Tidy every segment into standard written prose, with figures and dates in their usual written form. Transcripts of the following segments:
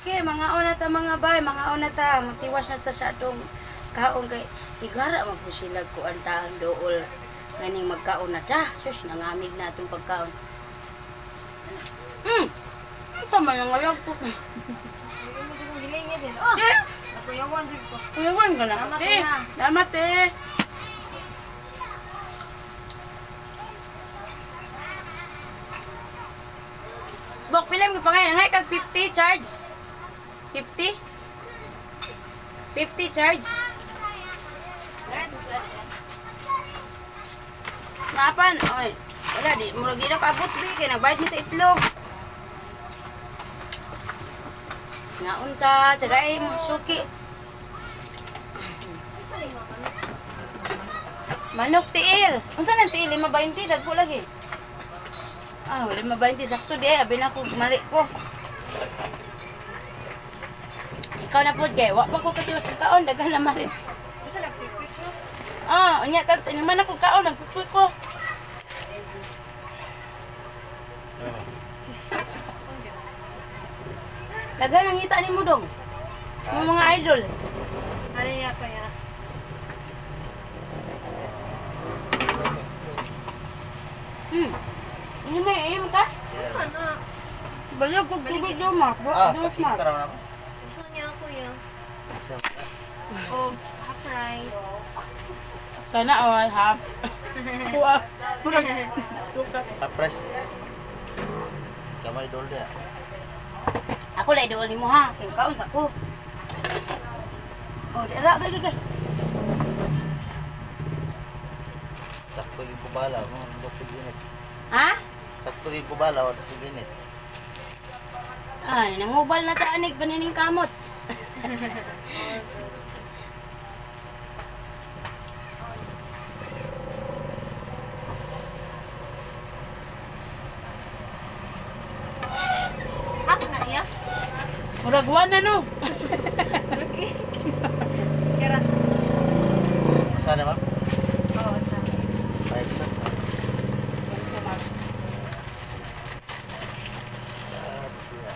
Okay, mga una ta, mga bay, mga una ta, matiwas na ta sa atong kaon kay igara man po sila kuan ta ang dool nganing magkaon na ta. Sus, nangamig na atong pagkaon. Ang sama nang alag ko. Hindi mo jud kong gilingid eh. Oh, Eh, nakuyawan jud ko. kuyawan ka na. Salamat, Eh, ha. salamat eh. Bok, pila mo pangayon? Ngay kag 50 charge. 50? 50 charge. Napan, oy. Wala di, murag di na kaabot bi kay nagbayad mi sa itlog. Nga unta, tagay mo suki. Manok tiil. Unsa nang tiil? 5.20 dagko lagi. Ah, 5.20 sakto di ay abi na ko mali ko. Ikaw na pod kay wa pa ko katiwas og kaon daghan na mali. Unsa lang quick no? Ah, unya ta naman ako kaon nagpupoy ko. Daghan ang ngita nimo dong. Mga mga idol. Ano niya kaya? Ini may aim ka? Unsa na? Balik ko tubig do ma. Ah, Do taxi ma. ka naman ako. Unsa niya kuya? Isa. Og half rice. Sana all half. Kuha. Murag 2 cups. Sa press. Kamay dol dia. Ako lay dool nimo ha. Kay kaon sa ko. Oh, dira gay gay gay. Sakto yung kubala, mo ndok init. Ha? Sakto yung kubala, o ndok init. Ay, nangubal na ta anig panining kamot. Half na iya. Murag one na no. Okay. Kira. Saan naman? Oo, sa. 5 cents.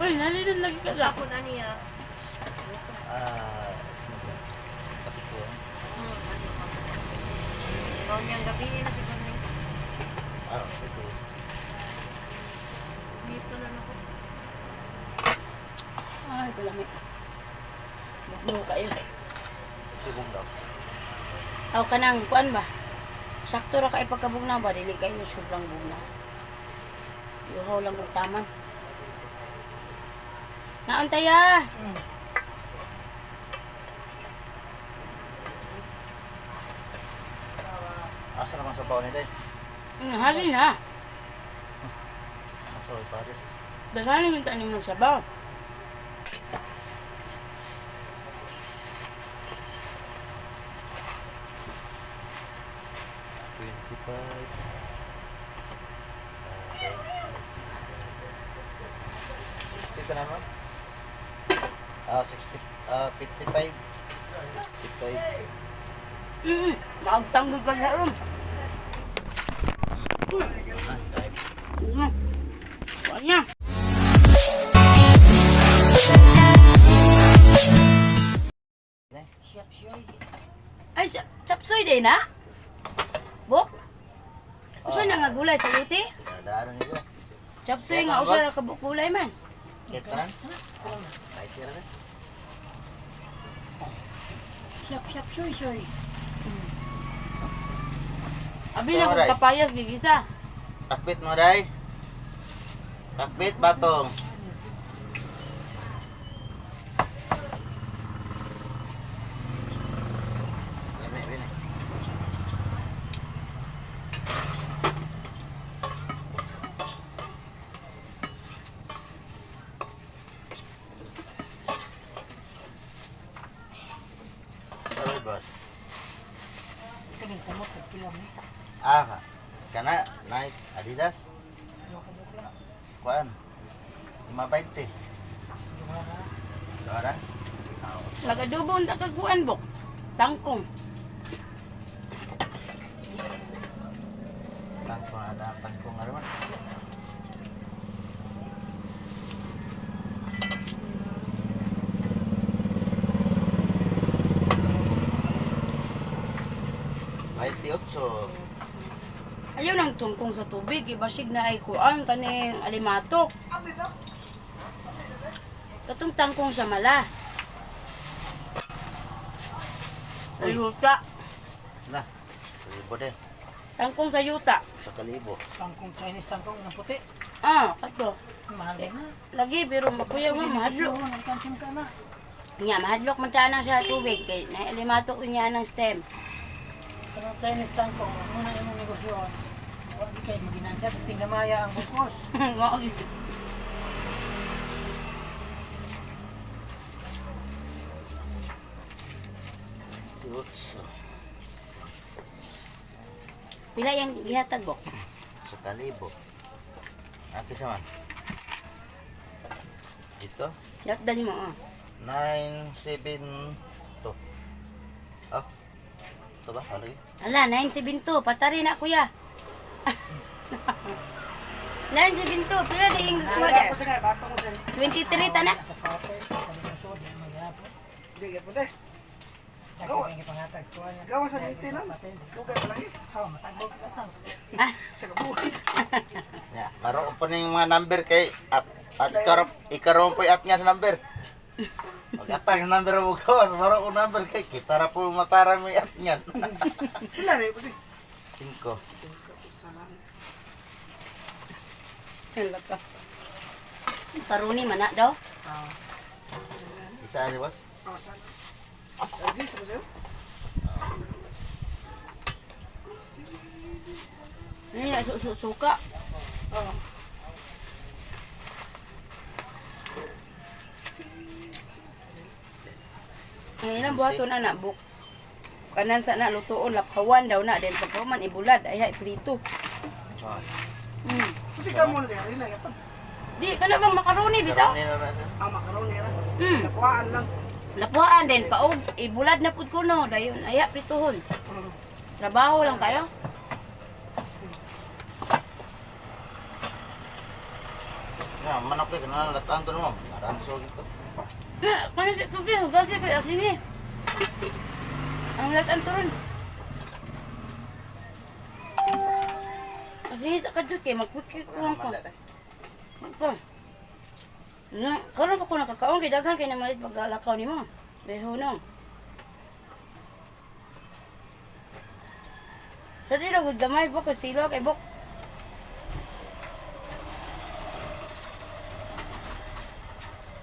Uy, nalilin lagi ka Sa sa. po na niya. Ah, pati ko. Ano ka. Kaon niyang gabi na siguro ni. Ah, ito. Dito na ako. Ay, kalami. Bukno kayo. Sibong daw. Aw kanang kuan ba? Sakto ra kay pagkabugna ba dili kayo sobrang bugna. Yuhaw lang kog taman. Naon taya? Asa naman sa baon ni Day? Hali na. Asa sa Paris. Daghan man tanim ng sabaw. 25. 60 ka naman? Ah, 60, ah, 55. 55. Maagtanggol ka na ron. Ah, dahil. Kuan niya. Ay, chapsoy din na? Bok? Usa na nga gulay sa luti? Dadaanan nila. Chapsoy nga usa ra ka buok gulay man. Kahit ka lang? Kahit tira na. Chap chap soy soy. Abi na kong Alright. kapayas gigisa. Takbit mo, Day. Takbit, batong. Lami, bini. Sorry, boss. Ah, kana Nike, Adidas. Kuan. 5.20. Dora. Magadubo unta kag kuan bok. Tangkong. Tangkong ada tangkong ano man. Otso. Ayaw nang tungkong sa tubig, ibasig na ay kuan kaning alimatok. Katong tangkong sa mala. Uy. Yuta. Na. Kalibo din. Tangkong sa yuta. Sa kalibo. Tangkong Chinese tangkong ng puti. Ah, kato. Mahal din na. Lagi pero makuya mo mahadlok. Oo, nagkansim ka na. Nya mahadlok man ta nang sa tubig kay na alimatok niya ng stem. Kanang Chinese tangkong, ang muna imong negosyo. Wa di kay maginansya, tingdamaya ang bukos. Mao gyud. Otso. Pila yang gihatag bok? Sa kalibo. Ate sa man. Dito. Yatdan mo ah. 9, 7, 2. Ah. Ito ba? Ano yun? Ala, 972. Patari na, kuya. 972. Pila di yung kuha Wala der? ko sa kay bato ko sa 23 ta na. Sa pater, sa lungsod, yan maghapon. Hindi gyapon eh. Dako kay gipangatag sa kuha niya. Gawa sa ngiti lang. Dugay pa lagi. Oh, matagbog atang. Sa kabuhi. Ya, maroon pa na yung mga number kay at ikaroon ikaroon po at nga sa number. Pag-atag sa number mo gawas, maroon number kay kita ra po matara mo at niyan. Pila na po si. 5. Salam. Hala ka. Karuni man na daw. Ah, Isa ni boss. ah sana. Aji sa sa'yo? Ay, suka. Ah. Ay, ilang buhaton na na buk. Kanan sa na lutuon laphawan daw na then pagkahuman ibulad ay hay prito. Mm. Kasi kamo na diri lang yapon. Di kana bang makaroni bitaw? Karoon na sir. Ah, makaroni ra. Mm. Nakuhaan lang. Laphaan din paog ibulad na pud kuno dayon aya prituhon. Trabaho lang kayo. Ya, manok kay kana lataan to mo. Aranso gitu. Eh, kano si tubig hugasi kay asini. Ang latan turon. Asini sa kadyo kay magkwik ko lang ko. Ko. Na, karon pa ko nakakaon kay daghan kay namalit pagkalakaw nimo. Beho no. Sa di ra gud gamay bok kay silo kay bok.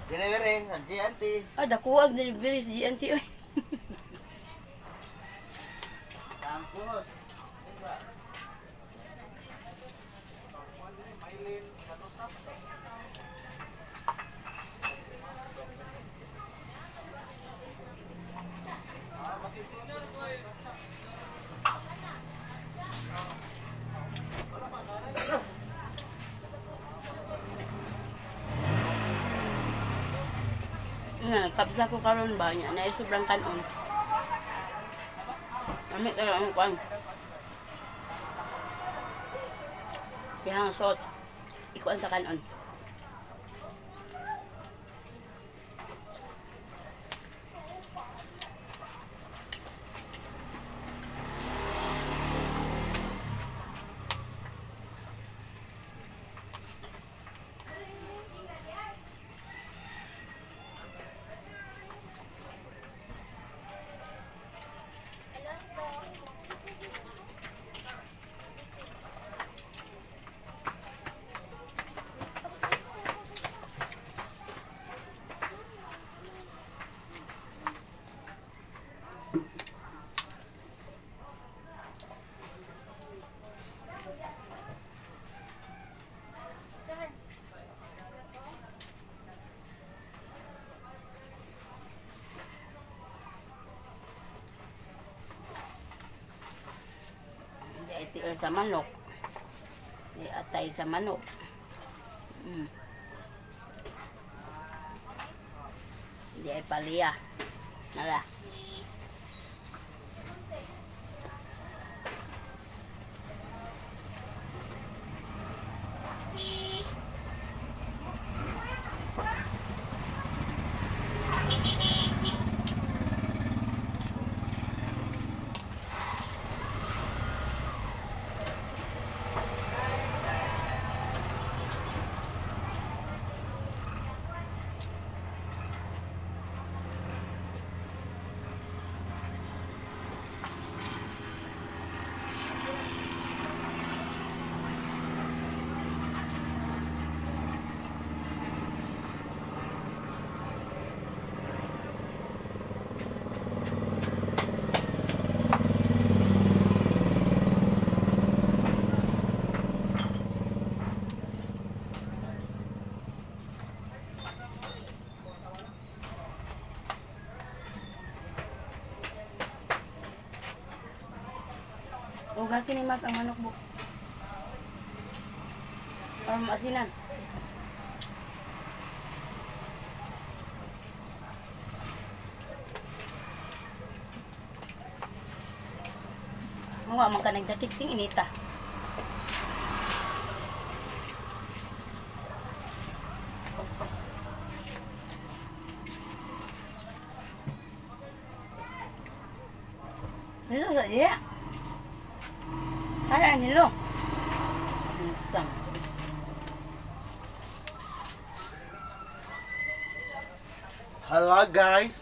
Delivery, anti anti. Ah, dako ang delivery sa GNT oy. Campus. Na, kabsa ko karon ba niya na sobrang kanon. Amit kayo ang kuan. Dihang sauce. Ikuan sa kanon. Hindi ay tiil sa manok. Hindi atay sa manok. Hindi ay paliya. Nala. Hugasin ni Mark ang manok bu. Para maasinan. Mukha man ka nag-jacket ting inita. Nilo sa iya. Ay, nilo. Isang. Hello guys.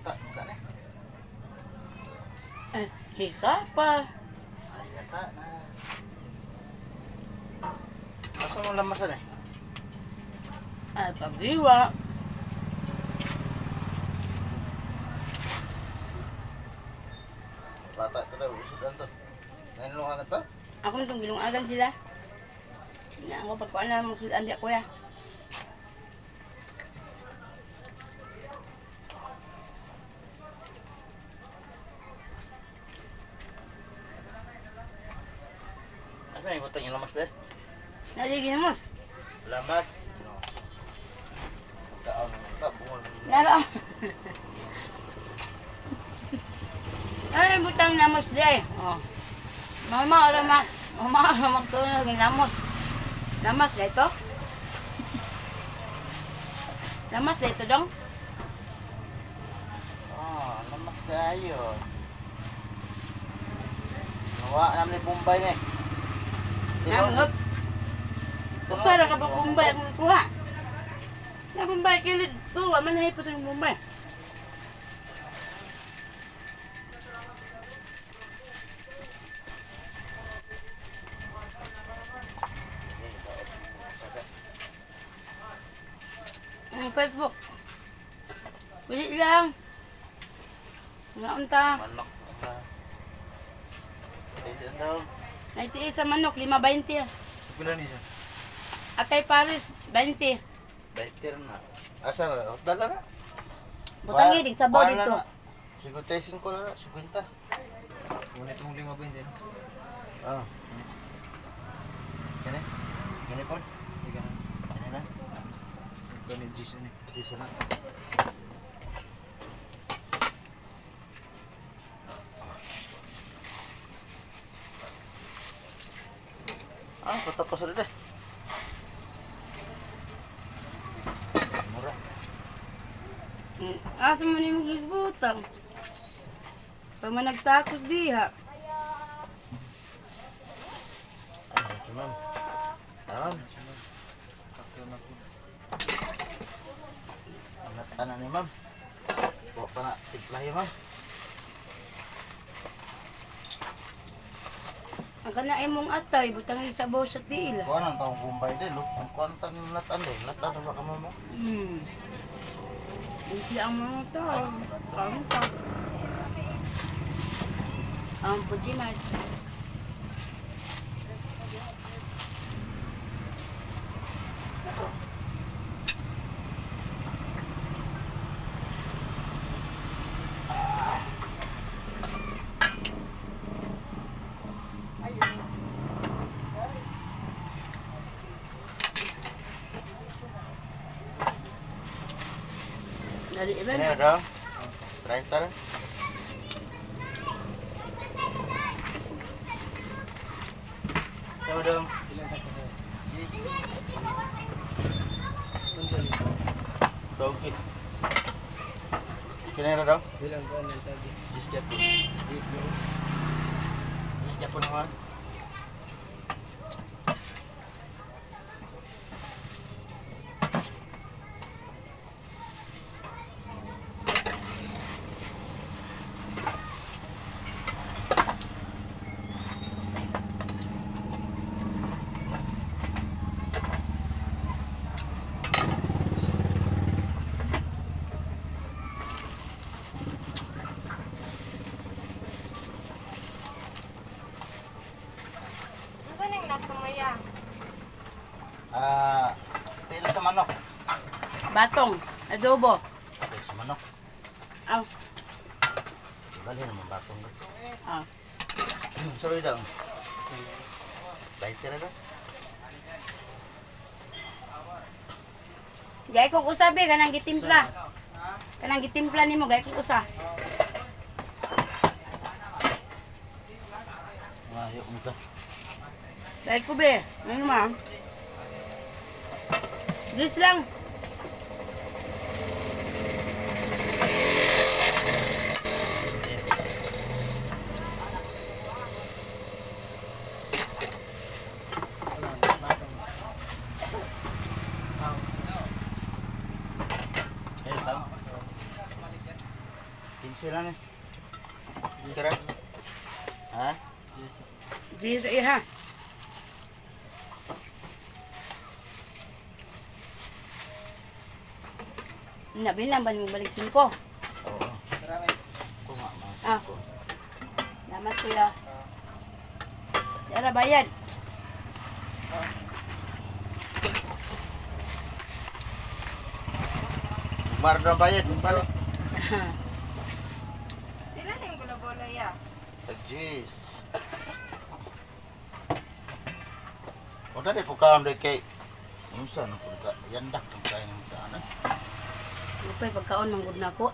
Ta, ta na. Eh, hika pa. Ay, gata na. Asa mo lamasan eh? Ay, pagdiwa. Bata ito daw, usod to. Nanulungan na to? Ako nitong gilungagan sila. Na ako pagkuan na mong sudan di kuya. Asa yung butang yung lamas eh? Nadi ginamos. Lamas. No. Pagkaon ng ta, bungol. Laro. Ay, butang namos di. Oh. Mama ora ma. Mama ora magtunog ng namos. Namas na ito? Namas na ito dong? Ah, lamas tayo. Nawa namin ni Bombay na eh. Namot. Usa ra ka ba Bombay akong kuha? Na Bombay kilid to, wa man hay pa sa Bombay. Ang Facebook. Wili lang. Nga unta. Manok. Pwede ang daw. 98 sa manok, 5.20. Ah. Pila ni siya? Atay Paris, 20. Better na. Asa na? Dala na. Butangi, dig sabaw Wala dito. na. 55 na na, 50. Ngunit mong lima ba hindi? Ah. Gani? Gani po? Hindi ka na. Gani na? Gani Gis ani. Dito na. Ah, patapos na rin eh. Mura. Asa man yung gibutang? Pag man nagtakos diha. Ay, si ma'am. Ah, ma'am. Anak anak ni ma'am. Wa pa na timplahe ma'am. Ang kana imong atay, butang sabaw sa tiil. Kuan ang taong Bombay din, lo. Ang kuan tan natan din, natan ba ka mo? Hmm. Busy ang mga tao. Kaon pa. Ang pujimat. Dali ilan. Ano daw? 30 ra. Sama dong. Ilan ka kasi? Yes. Unsa ni? Dogi. Kinera daw? Bilang ko ang tagi. Yes, Japo. Gis no. Yes, Japo naman. Ito sa manok. Batong, adobo. Ito sa manok. Aw. Bali naman batong. Ah. Sorry daw. Lighter na. Gay kong usa be kanang gitimpla. Kanang gitimpla nimo gay kong usa. Ngayo mo ka. Gay ko be. Ano ma? This lang. Wala na, batong. Tao. Eh, tao. 15 lang eh. Tira. Ha? Yes. This iha. Nabilang ba nimo balik 5? Oo. Kung nga, mga Ah. singko. Salamat kuya. Si Ara bayad. Mar ang bayad, balik. Pila na yung bola-bola ya? Jeez. O dali po kaon dali kay unsa no pud ka yandak kung kain ng kaan. Lupay pagkaon manggod na ko.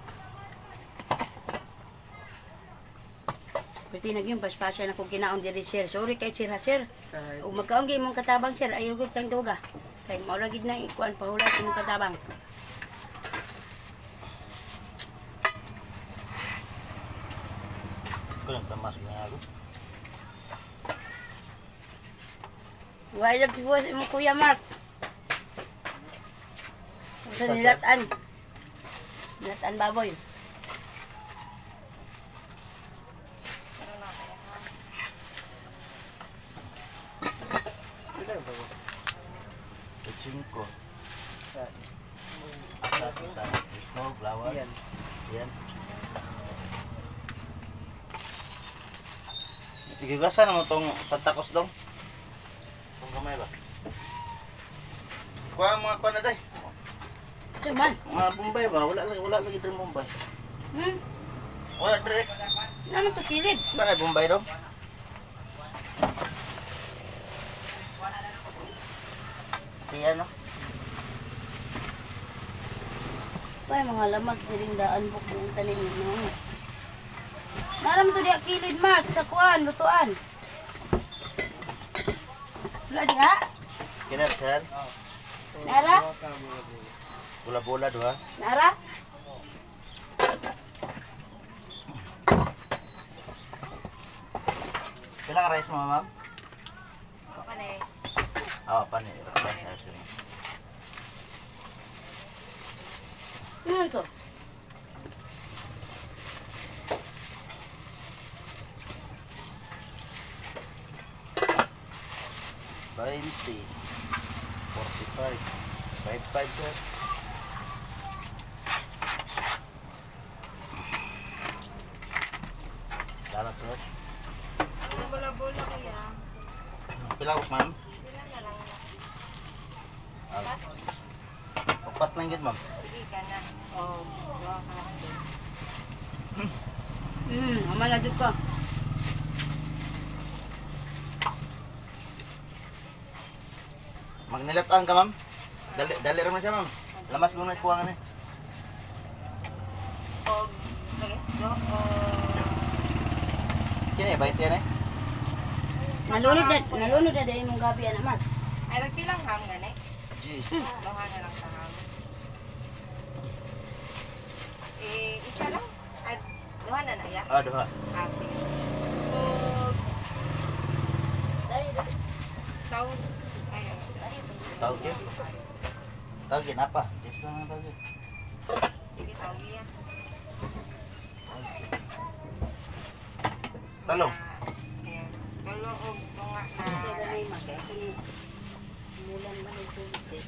Pwede na yung paspasya na kung kinaon diri sir. Sorry kay sir ha sir. Kahit Ug magkaon gyud imong katabang sir, ayaw gyud tang duga. Kay mao ra gid na ikuan pahulat imong katabang. Kulang tamas nga ako. Wa lag tiwas imong kuya Mark. Sa Isa, sir. nilatan. Nilatan baboy. pila ba ba? Singko. Sa Asa kita. Itlog, lawas. Yan. Yan. Igigasa na mo tong patakos dong. Tong gamay ba? Kuha ang mga kuha na day. Sa man. Mga Bombay ba? Wala lagi diri Bombay. Wala diri. Naman to kilid. Wala Bombay dong. Siya no? Pay mga lamag siring daan buk ng tanim no. Naram to diya kilid Mark sa kuan lutuan. Wala diha? Kina sir. Nara? Duha ka bola-bola. Bola-bola duha. Nara? Pila ka rice mo, ma'am? Pa na eh. Ah, pani. Rice. Ano to? 20, 45, 55, sir. Salamat, sir. Ang bola-bola kuya. Pila ko, ma'am? Pila na lang. Ah. Upat lang yun, ma'am. Sige ka na. O, duha ka. Ama na jud ko. Magnilatan ka, ma'am. Dali, dali rin mo siya, ma'am. Lamas lang na kuha nga ni. O, sige. Do, o. Kini, 20 yan eh. Nalunod na dahil mong gabi ana Mark. Ay, magpilang ham gani? Jeez. Duha na lang sa ham. Eh, isa lang. Ay, duha na na ya. Ah, duha. Ah, sige. O, tawag. Ay, Tawag yun. Tawag yun, apa? Jeez lang ang tawag yun. sige, tawag yan. Talong. Ayan. Tulo og tunga sa Sa ganay rice. Mark kay kung mulan ba ng tubig.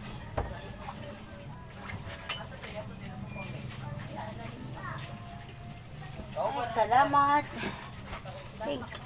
Ay, salamat. Thank